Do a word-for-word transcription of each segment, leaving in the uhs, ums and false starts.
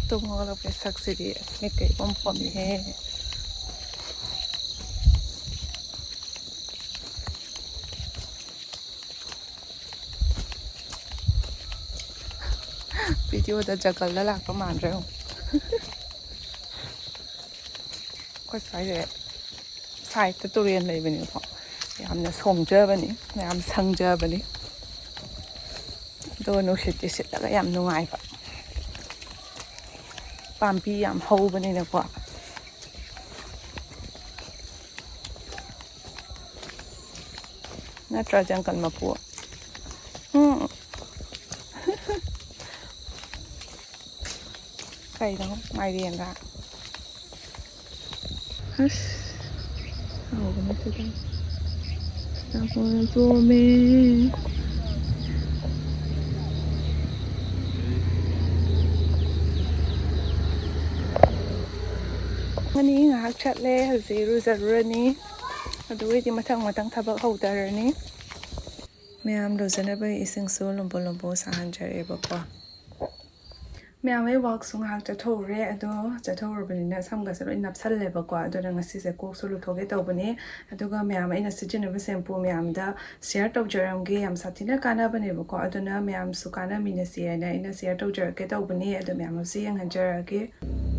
ꯇꯨꯝ ꯍꯧꯒꯠꯂꯛꯄꯩ ꯁꯛꯁꯤꯗꯤ ꯑꯁ ꯃꯤꯠꯀ ꯏꯄꯣꯝ ꯄꯣꯝꯃꯤꯍꯦ꯫ ꯚꯤꯗꯤꯑꯣꯗ ꯖꯪꯒꯜꯗ ꯂꯥꯛꯄ ꯃꯥꯟꯗ꯭ꯔꯥ ꯌꯦꯡꯉꯨ꯫ ꯑꯩꯈꯣꯏ ꯁ꯭ꯋꯥꯏꯁꯦ ꯁꯥꯏꯠꯇ ꯇꯨꯔꯦꯜ ꯂꯩꯕꯅꯦꯕꯀꯣ꯫ ꯌꯥꯝꯅ ꯁꯣꯡꯖꯕꯅꯤ, ꯌꯥꯝ ꯁꯪꯖꯕꯅꯤ꯫ ꯑꯗꯨꯒ ꯅꯨꯡꯁꯤꯠꯇꯤ ꯁꯤꯠꯂꯒ ꯌꯥꯝ ꯅꯨꯡꯉꯥꯏꯕ꯫ ꯄꯥꯝꯕꯤ ꯌꯥꯝ ꯍꯧꯕꯅꯤꯅꯀꯣ꯫ ꯅꯠꯇ꯭ꯔꯥ, ꯖꯪꯒꯜ ꯃꯄꯨ? ꯎꯝ꯫ ꯀꯩꯅꯣ, ꯃꯥꯏꯔꯦꯟꯒ? ꯑꯁ, ꯍꯥꯎꯕꯅꯦ ꯁꯤꯗꯤ꯫ ꯆꯥꯛ ꯄꯣꯝꯃꯦ꯫ ꯑꯅꯤ ꯉꯥꯏꯍꯥꯛ ꯆꯠꯂꯦ, ꯍꯧꯖꯤꯛ ꯏꯔꯨꯖꯔꯨꯔꯅꯤ꯫ ꯑꯗꯨꯒꯤꯗꯤ ꯃꯊꯪ ꯃꯊꯪ ꯊꯕꯛ ꯍꯧꯗꯔꯅꯤ꯫ ꯃꯌꯥꯝ ꯂꯨꯖꯅꯕ ꯏꯁꯤꯡꯁꯨ ꯂꯨꯝꯕꯨ ꯂꯨꯝꯕꯨ ꯁꯥꯍꯟꯖꯔꯦꯕꯀꯣ꯫ ꯃꯌꯥꯝ, ꯑꯩ ꯋꯥꯛꯁꯨ ꯉꯥꯏꯍꯥꯛ ꯆꯠꯊꯣꯛꯎꯔꯦ, ꯑꯗꯣ ꯆꯠꯊꯣꯛꯎꯔꯕꯅꯤꯅ ꯁꯝꯒꯁꯦ ꯂꯣꯏ ꯅꯞꯁꯜꯂꯦꯕꯀꯣ꯫ ꯑꯗꯨꯅ ꯉꯁꯤꯁꯦ ꯀꯣꯛꯁꯨ ꯂꯨꯊꯣꯛꯀꯦ ꯇꯧꯕꯅꯦ꯫ ꯑꯗꯨꯒ ꯃꯌꯥꯝ, ꯑꯩꯅ ꯁꯤꯖꯤꯟꯅꯕ ꯁꯦꯝꯄꯨ ꯃꯌꯥꯝꯗ ꯁꯤꯌꯔ ꯇꯧꯖꯔꯝꯒꯦ꯫ ꯌꯥꯝ ꯁꯥꯊꯤꯅ ꯀꯥꯟꯅꯕꯅꯦꯕꯀꯣ꯫ ꯑꯗꯨꯅ ꯃꯌꯥꯝꯁꯨ ꯀꯥꯟꯅꯃꯤꯟꯅꯁꯤ ꯍꯥꯏꯅ ꯑꯩꯅ ꯁꯤꯌꯔ ꯇꯧꯖꯔꯛꯀꯦ ꯇꯧꯕꯅꯦ꯫ ꯑꯗꯣ ꯃꯌꯥꯝ ꯑꯃꯁꯨ ꯌꯦꯡꯍꯟꯖꯔꯛꯑꯒꯦ꯫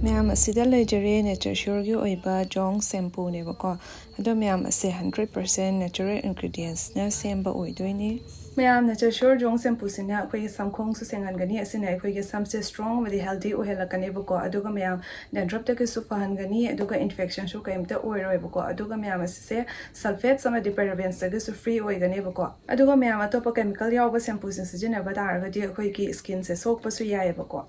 ꯃꯌꯥꯝ, ꯑꯁꯤꯗ ꯂꯩꯖꯔꯦ ꯅꯦꯆꯔ ꯁ꯭ꯌꯣꯔꯒꯤ ꯑꯣꯏꯕ ꯖꯣꯡ ꯁꯦꯝꯄꯨꯅꯦꯕꯀꯣ꯫ ꯑꯗꯣ ꯃꯌꯥꯝ, ꯑꯁꯦ ꯍꯟꯗ꯭ꯔꯦꯠ ꯄꯥꯔꯁꯦꯟ ꯅꯦꯆꯔꯦꯜ ꯏꯟꯒ꯭ꯔꯤꯗꯤꯌꯦꯟꯁꯅ ꯁꯦꯝꯕ ꯑꯣꯏꯗꯣꯏꯅꯤ꯫ ꯃꯌꯥꯝ, ꯅꯦꯆꯔ ꯁ꯭ꯌꯣꯔ ꯖꯣꯡ ꯁꯦꯝꯄꯨꯁꯤꯅ ꯑꯩꯈꯣꯏꯒꯤ ꯁꯝꯈꯣꯡꯁꯨ ꯁꯦꯡꯍꯟꯒꯅꯤ꯫ ꯑꯁꯤꯅ ꯑꯩꯈꯣꯏꯒꯤ ꯁꯝꯁꯦ ꯁ꯭ꯇ꯭ꯔꯣꯡ ꯑꯃꯗꯤ ꯍꯦꯜꯗꯤ ꯑꯣꯏꯍꯜꯂꯛꯀꯅꯦꯕꯀꯣ꯫ ꯑꯗꯨꯒ ꯃꯌꯥꯝ, ꯗꯦꯟꯗ꯭ꯔꯞꯇꯒꯤꯁꯨ ꯐꯍꯟꯒꯅꯤ, ꯑꯗꯨꯒ ꯏꯟꯐꯦꯛꯁꯟꯁꯨ ꯀꯩꯝꯇ ꯑꯣꯏꯔꯣꯏꯕꯀꯣ꯫ ꯑꯗꯨꯒ ꯃꯌꯥꯝ, ꯑꯁꯤꯁꯦ ꯁꯜꯐꯦꯠꯁ ꯑꯃꯗꯤ ꯄꯦꯔꯥꯕꯦꯟꯁꯇꯒꯤꯁꯨ ꯐ꯭ꯔꯤ ꯑꯣꯏꯒꯅꯦꯕꯀꯣ꯫ ꯑꯗꯨꯒ ꯃꯌꯥꯝ, ꯑꯇꯣꯞꯄ ꯀꯦꯃꯤꯀꯦꯜ ꯌꯥꯎꯕ ꯁꯦꯝꯄꯨꯁꯤꯡ ꯁꯤꯖꯤꯟꯅꯕ ꯇꯥꯔꯒꯗꯤ ꯑꯩꯈꯣꯏꯒꯤ ꯁ꯭ꯀꯤꯟꯁꯦ ꯁꯣꯛꯄꯁꯨ ꯌꯥꯏꯌꯦꯕꯀꯣ꯫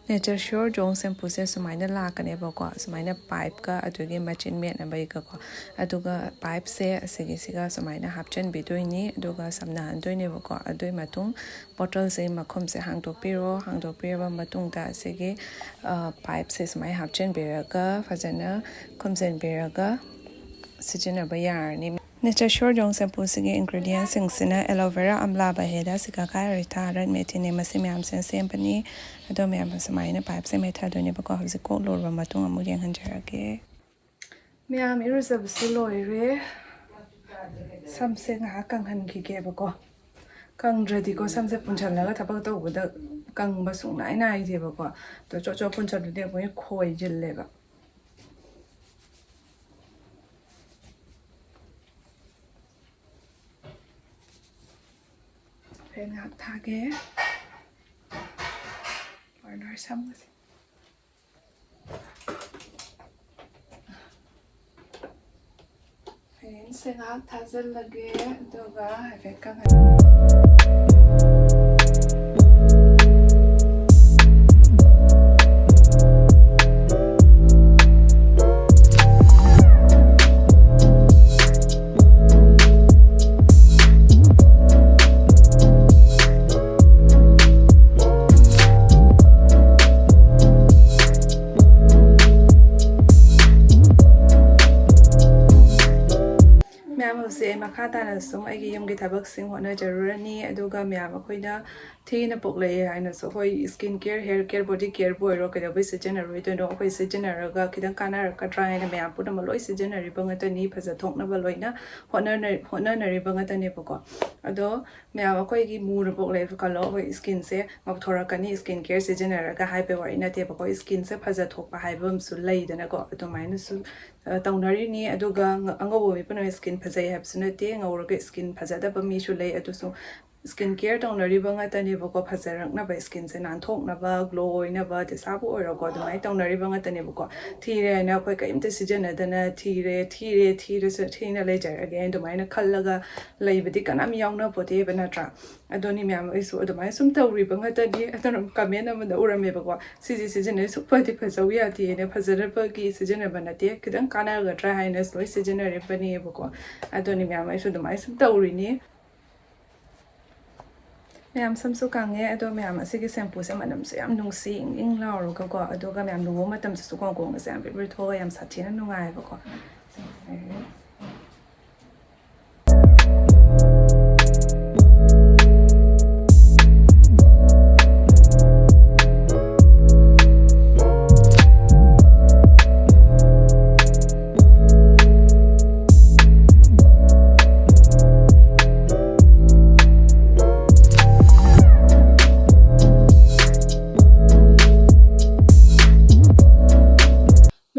ꯅꯦꯆꯔ ꯁ꯭ꯌꯣꯔ ꯖꯣꯡ ꯁꯦꯝꯄꯨꯁꯦ ꯁꯨꯃꯥꯏꯅ ꯂꯥꯛꯀꯅꯦꯕꯀꯣ, ꯁꯨꯃꯥꯏꯅ ꯄꯥꯏꯞꯀ ꯑꯗꯨꯒꯤ ꯃꯆꯤꯟ ꯃꯦꯠꯅꯕꯒꯤꯒꯀꯣ꯫ ꯑꯗꯨꯒ ꯄꯥꯏꯞꯁꯦ ꯑꯁꯤꯒꯤꯁꯤꯒ ꯁꯨꯃꯥꯏꯅ ꯍꯥꯞꯆꯤꯟꯕꯤꯗꯣꯏꯅꯤ, ꯑꯗꯨꯒ ꯁꯝꯅꯍꯟꯗꯣꯏꯅꯦꯕꯀꯣ꯫ ꯑꯗꯨꯒꯤ ꯃꯇꯨꯡ ꯕꯣꯇꯜꯁꯦ ꯃꯈꯨꯝꯁꯦ ꯍꯥꯡꯗꯣꯛꯄꯤꯔꯣ꯫ ꯍꯥꯡꯗꯣꯛꯄꯤꯔꯕ ꯃꯇꯨꯡꯗ ꯑꯁꯤꯒꯤ, ꯑ, ꯄꯥꯏꯞꯁꯦ ꯁꯨꯃꯥꯏꯅ ꯍꯥꯞꯆꯤꯟꯕꯤꯔꯒ ꯐꯖꯅ ꯈꯨꯝꯖꯤꯟꯕꯤꯔꯒ ꯁꯤꯖꯤꯟꯅꯕ ꯌꯥꯔꯅꯤ꯫ Nature Sure Jhon shampooꯁꯤꯒꯤ ingredientꯁꯤꯡꯁꯤꯅ aloe vera, amla, baheda, sikkaikai, aretha, red methi ꯅꯦ꯫ ꯃꯁꯤ ꯃꯌꯥꯝꯁꯤꯅ ꯁꯦꯝꯕꯅꯤ꯫ ꯑꯗꯣ ꯃꯌꯥꯝ ꯁꯨꯃꯥꯏꯅ pipeꯁꯦ ꯃꯦꯠꯊꯗꯣꯏꯅꯦꯕꯀꯣ꯫ ꯍꯧꯖꯤꯛ ꯀꯣꯛ ꯂꯨꯔꯕ ꯃꯇꯨꯡ ꯑꯃꯨꯛ ꯌꯦꯡꯍꯟꯖꯔꯛꯀꯦ꯫ ꯃꯌꯥꯝ ꯏꯔꯨꯖꯕꯁꯨ ꯂꯣꯏꯔꯦ꯫ ꯁꯝꯁꯦ ꯉꯥꯏꯍꯥꯛ ꯀꯪꯍꯟꯈꯤꯒꯦꯕꯀꯣ꯫ ꯀꯪꯗ꯭ꯔꯗꯤꯀꯣ ꯁꯝꯁꯦ ꯄꯨꯟꯁꯤꯜꯂꯒ ꯊꯕꯛ ꯇꯧꯕꯗ ꯀꯪꯕ ꯁꯨꯡꯅꯥꯏ ꯅꯥꯏꯗꯦꯕꯀꯣ꯫ ꯑꯗꯣ ꯆꯣꯠ ꯆꯣꯠ ꯄꯨꯟꯁꯤꯜꯂꯗꯤ ꯑꯃꯨꯛ ꯈꯣꯏꯖꯤꯜꯂꯦꯕ꯫ ꯐꯦꯟ ꯉꯥꯏꯍꯥꯛ ꯊꯥꯒꯦ꯫ ꯂꯣꯏꯔ ꯂꯣꯏꯔ ꯁꯝꯒꯁꯦ꯫ ꯐꯦꯟꯁꯦ ꯉꯥꯏꯍꯥꯛ ꯊꯥꯖꯤꯜꯂꯒꯦ, ꯑꯗꯨꯒ ꯍꯥꯏꯐꯦꯠ ꯀꯪꯍꯟ- ꯃꯌꯥꯝ, ꯍꯧꯖꯤꯛ ꯑꯩ ꯃꯈꯥ ꯇꯥꯅ ꯁꯨꯝ ꯑꯩꯒꯤ ꯌꯨꯝꯒꯤ ꯊꯕꯛꯁꯤꯡ ꯍꯣꯠꯅꯖꯔꯨꯔꯅꯤ꯫ ꯑꯗꯨꯒ ꯃꯌꯥꯝ, ꯑꯩꯈꯣꯏꯅ ꯊꯤꯅ ꯄꯣꯛꯂꯛꯑꯦ ꯍꯥꯏꯅꯁꯨ ꯑꯩꯈꯣꯏ skin care, hair care, body careꯕꯨ ꯑꯣꯏꯔꯣ, ꯀꯩꯗꯧꯕꯩ ꯁꯤꯖꯤꯟꯅꯔꯣꯏꯗꯣꯏꯅꯣ? ꯑꯩꯈꯣꯏ ꯁꯤꯖꯤꯟꯅꯔꯒ ꯈꯤꯇꯪ ꯀꯥꯟꯅꯔꯛꯀꯗ꯭ꯔꯥ ꯍꯥꯏꯅ ꯃꯌꯥꯝ ꯄꯨꯝꯅꯃꯛ ꯂꯣꯏ ꯁꯤꯖꯤꯟꯅꯔꯤꯕ ꯉꯥꯛꯇꯅꯤ꯫ ꯐꯖꯊꯣꯛꯅꯕ ꯂꯣꯏꯅ ꯍꯣꯠꯅꯅ-, ꯍꯣꯠꯅꯅꯔꯤꯕ ꯉꯥꯛꯇꯅꯦꯕꯀꯣ꯫ ꯑꯗꯣ ꯃꯌꯥꯝ, ꯑꯩꯈꯣꯏꯒꯤ ꯃꯨꯔ ꯄꯣꯛꯂꯛꯑꯦ ꯈꯜꯂꯣ, ꯑꯩꯈꯣꯏ skinꯁꯦ ꯉꯧꯊꯣꯔꯛꯀꯅꯤ, skin care ꯁꯤꯖꯤꯟꯅꯔꯒ ꯍꯥꯏꯕꯩ ꯋꯥꯔꯤ ꯅꯠꯇꯦꯕꯀꯣ꯫ Skinꯁꯦ ꯐꯖꯊꯣꯛꯄ ꯍꯥꯏꯕ ꯑꯃꯁꯨ ꯂꯩꯗꯅꯀꯣ, ꯑꯗꯨꯃꯥꯏꯅꯁꯨ, ꯑ, ꯇꯧꯅꯔꯤꯅꯤ꯫ ꯑꯗꯨꯒ ꯉ-, ꯑꯉꯧꯕ ꯃꯤ ꯄꯨꯝꯅꯃꯛ skin ꯐꯖꯩ ꯍꯥꯏꯕꯁꯨ ꯅꯠꯇꯦ, ꯉꯧꯔꯒ skin ꯐꯖꯗꯕ ꯃꯤꯁꯨ ꯂꯩ꯫ ꯑꯗꯨꯁꯨ skin care ꯇꯧꯅꯔꯤꯕ ꯉꯥꯛꯇꯅꯦꯕꯀꯣ, ꯐꯖꯔꯛꯅꯕ, skinꯁꯦ ꯅꯥꯟꯊꯣꯛꯅꯕ, glow ꯑꯣꯏꯅꯕ, ꯗꯤꯁꯥꯕꯨ ꯑꯣꯏꯔꯣꯀꯣ, ꯑꯗꯨꯃꯥꯏꯅ ꯇꯧꯅꯔꯤꯕ ꯉꯥꯛꯇꯅꯦꯕꯀꯣ꯫ ꯊꯤꯔꯦ ꯍꯥꯏꯅ ꯑꯩꯈꯣꯏ ꯀꯔꯤꯝꯇ ꯁꯤꯖꯤꯟꯅꯗꯅ ꯊꯤꯔꯦ, ꯊꯤꯔꯦ, ꯊꯤꯔꯁꯨ ꯊꯤꯅ ꯂꯩꯖꯔꯒꯦ ꯑꯗꯨꯃꯥꯏꯅ ꯈꯜꯂꯒ ꯂꯩꯕꯗꯤ ꯀꯅꯥꯝ ꯌꯥꯎꯅ ꯄꯣꯠꯇꯦꯕ, ꯅꯠꯇ꯭ꯔꯥ? ꯑꯗꯨꯅꯤ ꯃꯌꯥꯝ, ꯑꯩꯁꯨ ꯑꯗꯨꯃꯥꯏꯅ ꯁꯨꯝ ꯇꯧꯔꯤꯕ ꯉꯥꯛꯇꯅꯤ꯫ ꯑꯗꯨꯅ comment ꯑꯃꯗ ꯎꯔꯝꯃꯦꯕꯀꯣ, "ꯁꯤꯁꯦ ꯁꯤꯖꯤꯟꯅꯩ ꯁꯨꯛ ꯐꯗꯤ ꯐꯖꯧ ꯌꯥꯗꯦꯅ", ꯐꯖꯅꯕꯒꯤ ꯁꯤꯖꯤꯟꯅꯕ ꯅꯠꯇꯦ, ꯈꯤꯇꯪ ꯀꯥꯟꯅꯒꯗ꯭ꯔꯥ ꯍꯥꯏꯅ ꯂꯣꯏ ꯁꯤꯖꯤꯟꯅꯔꯤꯕꯅꯦꯕꯀꯣ꯫ ꯑꯗꯨꯅꯤ ꯃꯌꯥꯝ, ꯑꯩꯁꯨ ꯑꯗꯨꯃꯥꯏꯅ ꯁꯨꯝ ꯇꯧꯔꯤꯅꯤ꯫ ꯃꯌꯥꯝ, ꯁꯝꯁꯨ ꯀꯪꯉꯦ꯫ ꯑꯗꯣ ꯃꯌꯥꯝ, ꯑꯁꯤꯒꯤ shampooꯁꯦ ꯃꯅꯝꯁꯨ ꯌꯥꯝ ꯅꯨꯡꯁꯤ, ꯏꯪ ꯏꯪ ꯂꯥꯎꯔꯒꯀꯣ꯫ ꯑꯗꯨꯒ ꯃꯌꯥꯝ, ꯂꯨꯕ ꯃꯇꯝꯗꯁꯨ ꯀꯣꯡ ꯀꯣꯡꯒꯁꯦ ꯌꯥꯝ ꯕ꯭ꯔꯤꯠ ꯕ꯭ꯔꯤꯠ ꯊꯣꯛꯑꯒ ꯌꯥꯝ ꯁꯥꯊꯤꯅ ꯅꯨꯡꯉꯥꯏꯌꯦꯕꯀꯣ꯫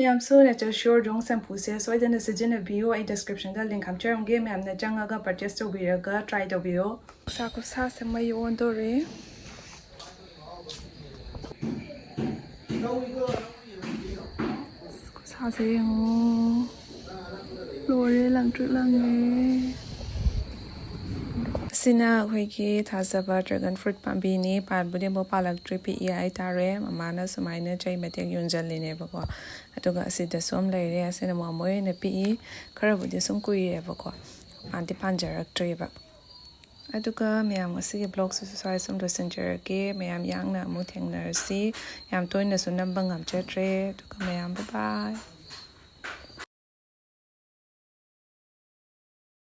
ꯃꯌꯥꯝꯁꯨ Nature Sure ꯖꯣꯡ ꯁꯦꯝꯄꯨꯁꯦ ꯁꯣꯏꯗꯅ ꯁꯤꯖꯤꯟꯅꯕꯤꯌꯨ꯫ ꯑꯩ ꯗꯤꯁꯀ꯭ꯔꯤꯞꯁꯟꯗ ꯂꯤꯡ ꯍꯥꯞꯆꯔꯝꯒꯦ, ꯃꯌꯥꯝꯅ ꯆꯪꯉꯒ ꯄꯔꯆꯦꯁ ꯇꯧꯕꯤꯔꯒ ꯇ꯭ꯔꯥꯏ ꯇꯧꯕꯤꯌꯣ꯫ ꯈꯨꯁꯥ ꯈꯨꯁꯥꯁꯦ ꯃꯩ ꯑꯣꯟꯗꯣꯔꯦ꯫ ꯈꯨꯁꯥꯁꯦ ꯌꯦꯡꯉꯣ꯫ ꯂꯣꯏꯔꯦ, ꯂꯪꯇ꯭ꯔꯤꯛ ꯂꯪꯉꯦ꯫ ꯑꯁꯤꯅ ꯑꯩꯈꯣꯏꯒꯤ ꯊꯥꯖꯕ dragon fruit ꯄꯥꯝꯕꯤꯅꯤ꯫ ꯄꯥꯟꯕꯨꯗꯤ ꯑꯃꯨꯛ ꯄꯥꯜꯂꯛꯇ꯭ꯔꯤ, ꯄꯤꯛꯏ ꯍꯥꯏꯇꯥꯔꯦ꯫ ꯃꯃꯥꯅ ꯁꯨꯃꯥꯏꯅ ꯆꯩ ꯃꯇꯦꯛ ꯌꯣꯟꯁꯤꯜꯂꯤꯅꯦꯕꯀꯣ꯫ ꯑꯗꯨꯒ ꯑꯁꯤꯗꯁꯨ ꯑꯃ ꯂꯩꯔꯦ꯫ ꯑꯁꯤꯅ ꯃꯃꯣꯏ ꯑꯣꯏꯅ ꯄꯤꯛꯏ꯫ ꯈꯔꯕꯨꯗꯤ ꯁꯨꯝ ꯀꯨꯏꯔꯦꯕꯀꯣ꯫ ꯄꯥꯟꯗꯤ ꯄꯥꯟꯖꯔꯛꯇ꯭ꯔꯤꯕ꯫ ꯑꯗꯨꯒ ꯃꯌꯥꯝ, ꯉꯁꯤꯒꯤ ꯕ꯭ꯂꯣꯒꯁꯤꯁꯨ ꯁ꯭ꯋꯥꯏ ꯁꯨꯝ ꯂꯣꯏꯁꯤꯟꯖꯔꯒꯦ꯫ ꯃꯌꯥꯝ ꯌꯥꯡꯅ ꯑꯃꯨꯛ ꯊꯦꯡꯅꯔꯁꯤ꯫ ꯌꯥꯝ ꯇꯣꯏꯅꯁꯨ ꯅꯝꯕ ꯉꯝꯖꯗ꯭ꯔꯦ꯫ ꯑꯗꯨꯒ ꯃꯌꯥꯝ, bye bye꯫